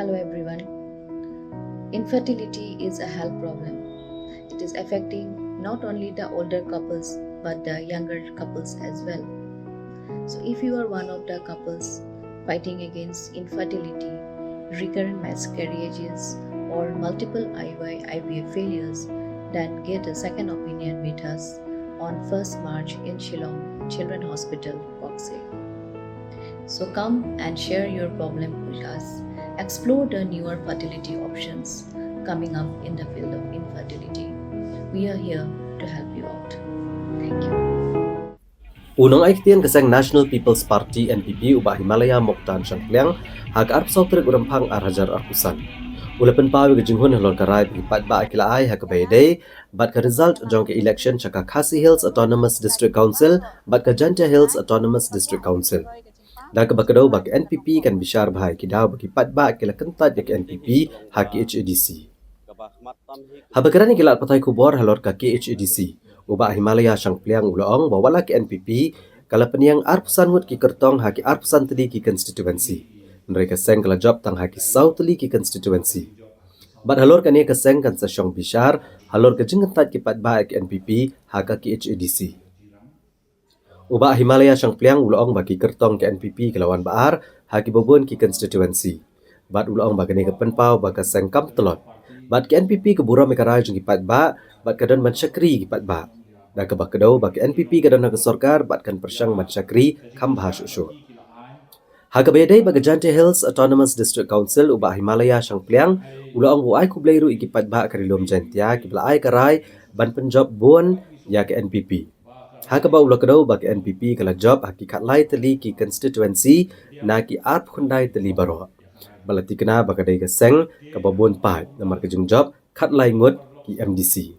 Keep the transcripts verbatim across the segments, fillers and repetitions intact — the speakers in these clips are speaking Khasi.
Hello everyone. Infertility is a health problem. It is affecting not only the older couples but the younger couples as well. So if you are one of the couples fighting against infertility, recurrent miscarriages, or multiple I U I I V F failures, then get a second opinion with us on first March in Shillong Children Hospital, Koksir. So come and share your problem with us. Explore the newer fertility options coming up in the field of infertility. We are here to help you out. Thank you. U nongai ktien ka seng National People's Party N P P u Bah Himalaya Mokhtar Shangpliang ha ka arphew saw tarik u Rymphang ar hajar arphew san u la pynpaw ïa ka jinghun halor ka rai ba ki paidbah ki la ai ha kaba ïadei bad ka result jong ka election sha ka Khasi Hills Autonomous District Council bad ka Jaintia Hills Autonomous District Council. Da kaba kdew ba ka N P P kan bishar bha ïa ki daw ba ki paidbah ki la kyntait ïa ka N P P ha K H A D C. Haba kren ïa ki lad pathai khubor halor ka K H A D C, u Bah Himalaya Shangpliang u la ong ba wat la ka N P P ka la pynïeng arphew san ngut ki kyrtong ha ki arphew san tylli ki constituency, hynrei ka seng ka la jop tang ha ki saw tylli ki constituency. Bad halor kane ka seng kan sa shong bishar halor ka jingkyntait ki paidbah ïa ka N P P ha ka K H A D C. U Bah Himalaya Shangpliang u la ong ba ki kyrtong ka N P P ka la wan ba ar ha kiba bun ki constituency. Bad u la ong ba kane ka pynpaw ba ka seng kam tlot. Bad ka N P P ka burom ïa ka rai jong ki paidbah bad ka don ban shakri ïa ki paidbah. Da kaba kdew ba ka N P P ka don ha ka sorkar bad kan pyrshang ban shakri kham bha shuh shuh. Ha kaba ïadei bad ka Jaintia Hills Autonomous District Council, u Bah Himalaya Shangpliang u la ong ba u ai khublei ruh ïa ki paidbah ka Ri Lum Jaintia kiba la ai ka rai ban pynjop bun ïa ka N P P. Ha kaba u la kdew ba ka N P P ka la jop ha ki khatlai tylli ki constituency na ki arphew khyndai tylli baroh. Ba la tikna ba ka dei ka seng kaba bun paid namar ka jingjop khatlai ngut ki M D C.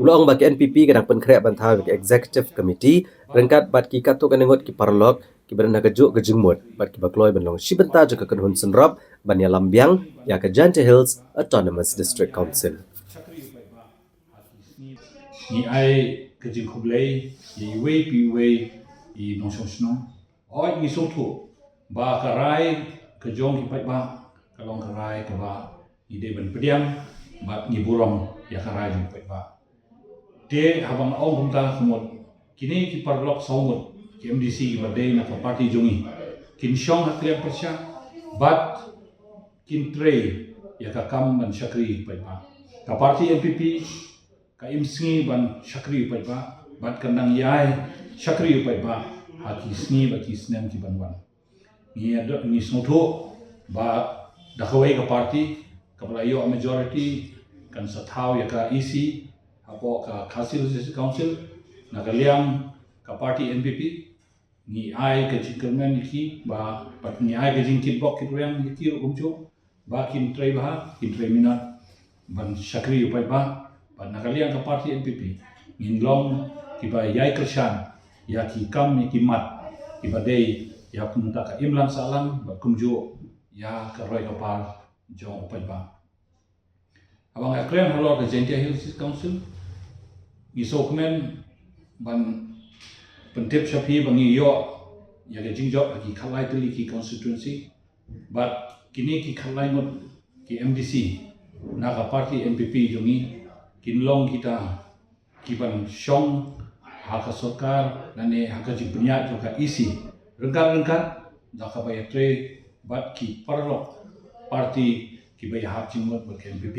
U la ong ba ka N P P ka dang pynkhreh ban thaw ïa ka Executive Committee ryngkat bad ki katto katne ngut ki paralok kiba don ha kajuh ka jingmut bad kiba kloi ban long shi bynta jong ka kynhun synrop ban ïalam biang ïa ka Jaintia Hills Autonomous District Council. Ngi ai ka jingkhublei ïa iwei pa iwei i nongshong shnong. Hooid, ngi sngewthuh ba ka rai ka jong ki paidbah ka long ka rai kaba ngi dei ban pdiang bad ngi burom ïa ka rai jong ki paidbah. Te haba nga ong kumta, ka mut kine ki paralok saw ngut ki M D C kiba dei na ka party jong ngi kin shong ha ka liang pyrshah bad kin trei ïa ka kam ban shakri ïa ki paidbah. Ka party N P P ka im sngi ban shakri ïa ki paidbah bad kan dang ïai shakri ïa ki paidbah ha ki sngi bad ki snem ki ban wan. Ngi ïa, ngi sngewthuh ba da kawei ka party kaba la ïoh majority kan sa thaw ïa ka E C hapoh ka Khasi Hills District Council na ka liang ka party N P P. Ngi ai ka jingkyrmen ïa ki ba, bad ngi ai ka jingkitbok kitrwiang ïa ki ruh kumjuh ba kin trei bha, kin trei minot ban shakri ïa u paidbah. Bad na ka liang ka party N P P ngin long kiba ïai kyrshan ïa ki kam, ïa ki mat kiba dei ïa kumta ka imlang sahlang bad kumjuh ïa ka roi ka par jong u paidbah. Haba nga kren halor ka Jaintia Hills District Council, ngi sngewkmen ban pyntip sha phi ba ngi ïoh ïa ka jingjop ha ki khatlai tylli ki constituency bad kine ki khatlai ngut ki M D C na ka party N P P jong ngi kin long kita ki ban shong ha ka sorkar lane ha ka jingpynïaid jong ka E C ryngkat ryngkat da kaba ïatrei bad ki paralok party kiba ïahap jingmut bad ka N P P.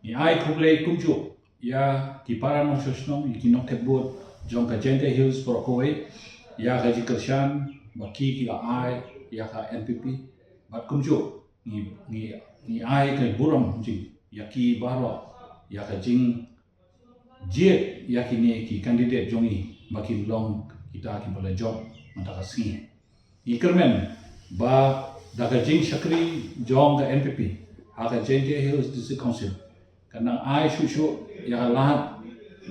Ngi ai khublei kumjuh ïa ki para nongshong shnong, ïa ki nongthep vote jong ka Jaintia Hills baroh kawei ïa ka jingkyrshan ba ki, ki la ai ïa ka N P P. Bad kumjuh ngi, ngi, ngi ai ka burom jing ïa ki baroh ïa ka jing jied ïa kine ki candidate jong ngi ba kin long kita kiba la jop mynta ka sngi. Ngi kyrmen ba da ka jingshakri jong ka N P P ha ka Jaintia Hills District Council kan nang ai shuh shuh ïa ka lad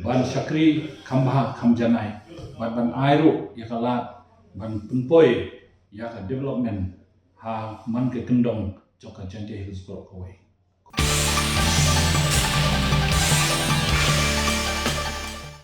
ban shakri kham bha kham janai bad ban ai ruh ïa ka lad ban pynpoi ïa ka development ha man ka kyndong jong ka Jaintia Hills baroh kawei.